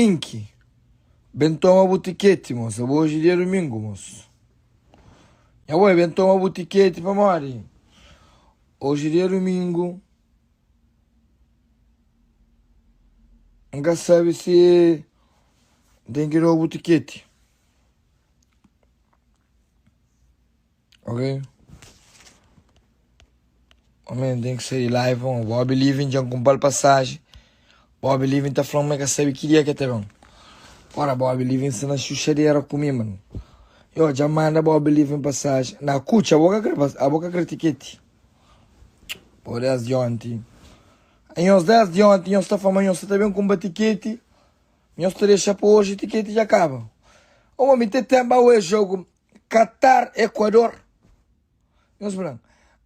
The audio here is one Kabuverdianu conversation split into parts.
Inki, ben toma bu tiketi, mos. Abo oji dia dumingu, mos. Nha boi, ben toma bu tiketi pamodi oji dia dumingu. N ka sabe si N ten ki da-u bu tiketi. Ok? Homem, tem que sair live, bom. Bob Living já comprou passagem. Bob Living tá falando, mas que sabe que dia que tá bom. Ora, Bob Living se na xuxadeira comigo, mano. Eu já manda Bob Living passagem. Na cucha, a boca quer, a boca quer tiquete. Pô, 10 de ontem. Em os 10 de ontem, nós tá falando, nós tá bem com tiquete. Nós tá deixa para hoje, tiquete já acaba. Ô, homem, tem tempo o jogo. Qatar, Equador. Nhos fla-m,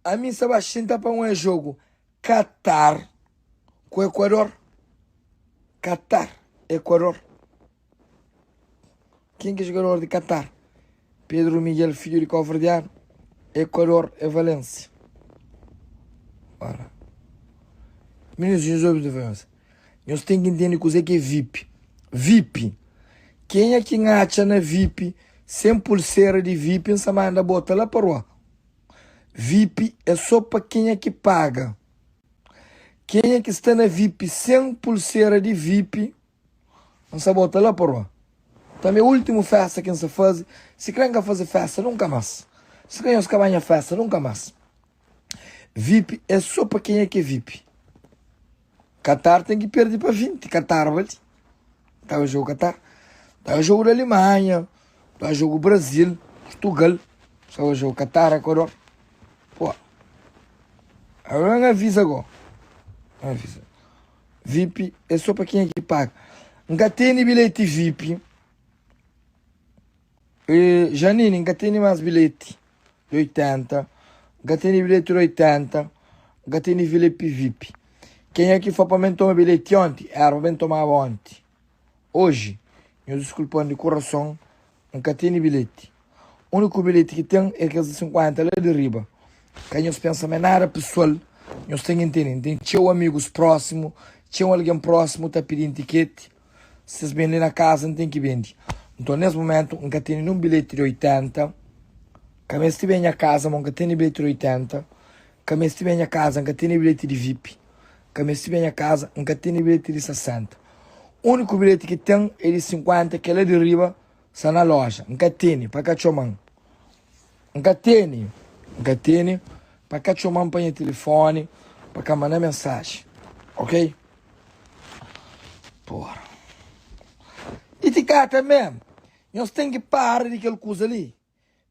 ami N sta ba xinta pa un jogu Qatar ku Equador? Qatar, Equador. Ken ki é jogador di Qatar? Pedro Miguel, fidju di Cabo-Verdiano. Equador é Valencia. Ora. Minis, nhos obi ta fla nhos. Nhos ten ki ntende kuzê ki é vip. Vip. Kenha ki N atxa na vip sen pulsera di vip N sa manda bota la pa rua. Vip é sô pa kenha ki paga. Kenha ki sta na vip sen pulsera di vip N sa bota la pa rua. Tanbê últimu festa ki N sa faze, sikrê N ka faze festa nunka más. Sikrê nhos ka ba nha festa nunka más. Vip é sô pa kenha ki é vip. Qatar ten ki perde pa 20. Qatar bali. Tava jogo Qatar. Tava jogo da Alemanha. Tava jogo Brasil, Portugal. Tava jogo Qatar, Equador. Pô. Agora não avisa agora. Não avisa. VIP é só para quem é que paga. Nunca tem bilhete VIP. E, Janine, nunca tem mais bilhete de 80. Nka tene bilheti di 80, nka tene bilheti vip. Kenha ki fla pa mi toma bilheti onti, era pa mi tomaba onti. Oji, nhos diskulpa-m di kurason, N ka tene bilheti. Úniku bilheti ki ten é kes di 50 la di riba. Ka nhos pensa ma é nada pesoal, nhos ten ki ntende. N ten txeu amigus prósimu, txeu algen prósimu ta pidi-m tiketi. Si es ben li na kaza, N ten ki bende. Nton, nes mumentu, N ka tene nun bilheti di 80. Ka meste ben nha kaza, ma N ka tene bilheti di 80. Ka meste ben nha kaza, N ka tene bilheti di vip. Ka meste ben nha kaza, N ka tene bilheti di 60. Úniku bilheti ki ten é di 50, kel la di riba sta na loja. N ka tene, pa ka txoma-m. N ka tene, N ka tene, pa ka txoma-m pa nha tilifoni, pa ka manda mensaji. Ok? Porra. I ti ka tanbe, nhos ten ki para di kel kuza li.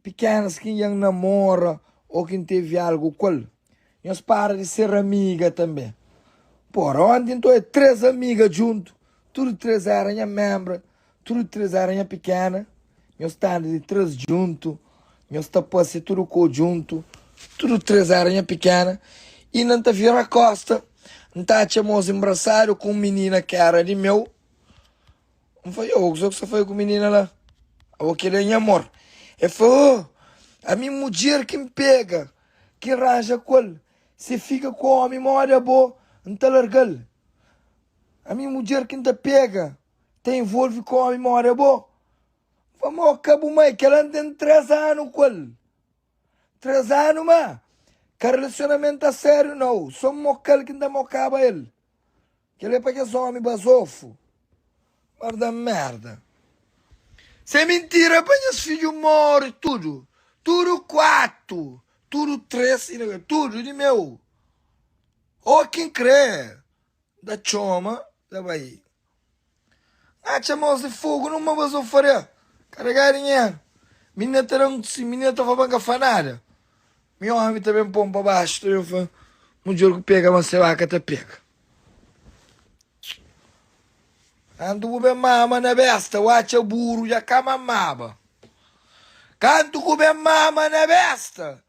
Pikenas ki N namora ô ki N tevi algu ku el. Nhos para di ser amiga tanbe. Porra, onti N ta oja 3 amiga djuntu, tudu 3 éra nha menbra, tudu 3 éra nha pikena. Nhos ta anda di 3 djuntu, nhos ta pasia tudu kou djuntu, tudu 3 éra nha pikena. Inda N ta vira kosta, N ta atxa mos enbrasadu ku un minina ki éra di meu. N fla, yo, kuzê ku sta faze ku minina la? Abo kel-li é nha amor. El fla, oh, ami mudjer ki N pega, ki N ranja ku el, si el fika ku ómi móda bo, N ta larga-l. Ami mudjer ki N ta pega, ta involve ku ómi móda bo. N fla, mo, ka bu mai, kel-la N ten 3 anu ku el. 3 anu ma ka relasionamentu a sériu nau, so moka-l ki N ta mokaba el. Kel-li é pa kes ómi bazofu. Guarda merda. Se é mintira pa nhas fidju móre tudu. Tudu kuatu, tudu tres, tudu di meu. Ô kin krê da txoma, da bai. Atxa mos di fogu numa bazofaria. Karegadu dinheru. Minina ta da-m, minina ta fla pa N ka fla nada. Mi omi ta ben pon pa baxu ta ben fla mudjer ku pega ma se baka ta pega. Kantu bu ben mama na besta bu atxa buru dja ka mamaba. Kantu ku ben mama na besta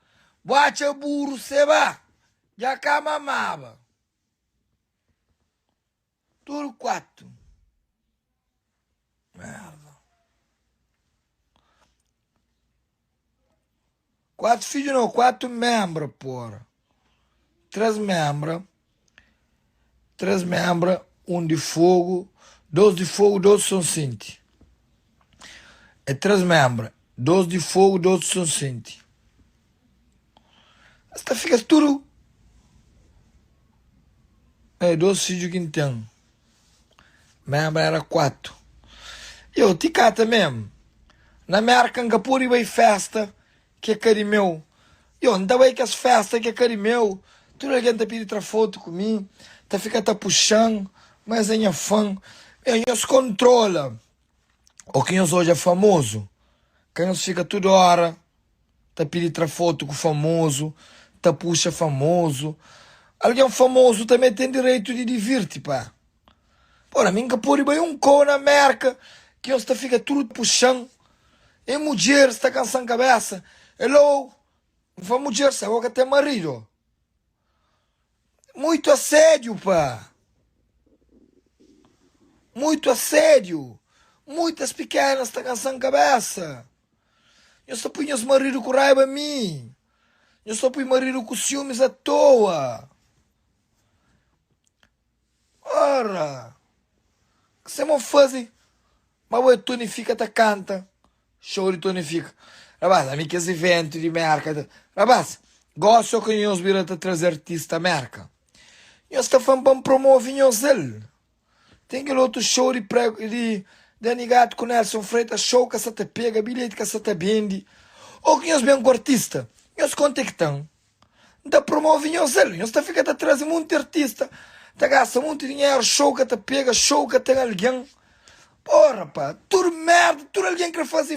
bu atxa buru se ba dja ka mamaba. Tudu 4. Merda. 4 fidju não, 4 membra, porra. 3 membra, 3 membra, um de fogo, Dos di Fogu, dos di Sonsenti. É 3 membra, dos di Fogu, dos di Sonsenti. Es ta fika tudu. É dos fidju ki N ten. Membra era 4. Yo, ti kata mesmu. Na Merka N ka pode bai festa ki é ka di meu. Yo, N ta bai kes festa ki é ka di meu, tudu algen ta pidi tra fotu ku mi, ta fika ta puxa-m, ma es é nha fan. Yo, nhos kontrola o ki nhos odja famozu, ka nhos fika tudu óra ta pidi tra fotu ku famozu, ta puxa famozu. Algen famozu tanbê ten direitu di divirti, pá. Pora, mi N ka pode bai un kou na Merka ki nhos ta fika tudu puxa-m. E mudjeris ta kansa-m kabesa. Hello, N fla mudjer, si abo ka ten maridu? Muitu asédiu, pa. Muitu asédiu. Muitas pikenas ta kansa-m kabesa. Nhos ta pui nhos maridu ku raiba mi. Nhos ta pui maridu ku siumis atoa. Ora! Kse mo faze ma bo é Tony Fika ta kanta show di Tony Fika. Rapaz, ami kes evento di Merka ta. Rapaz, gosi o ki nhos bira ta traze artista Merka. Nhos ta fla-m pa N promove nhos el. Ten kel otu show di prego di Dani Gato ku Nelson Freitas, show ka sa ta pega, bilheti ka sa ta bende. O ki nhos ben ku artista, nhos konta ki ten. N ta promove nhos el. Nhos ta fika ta traze monti artista, ta gasta monti dinheru, show ka ta pega, show ka ten algen. Porra pa, tudu merda, tudu algen kre faze.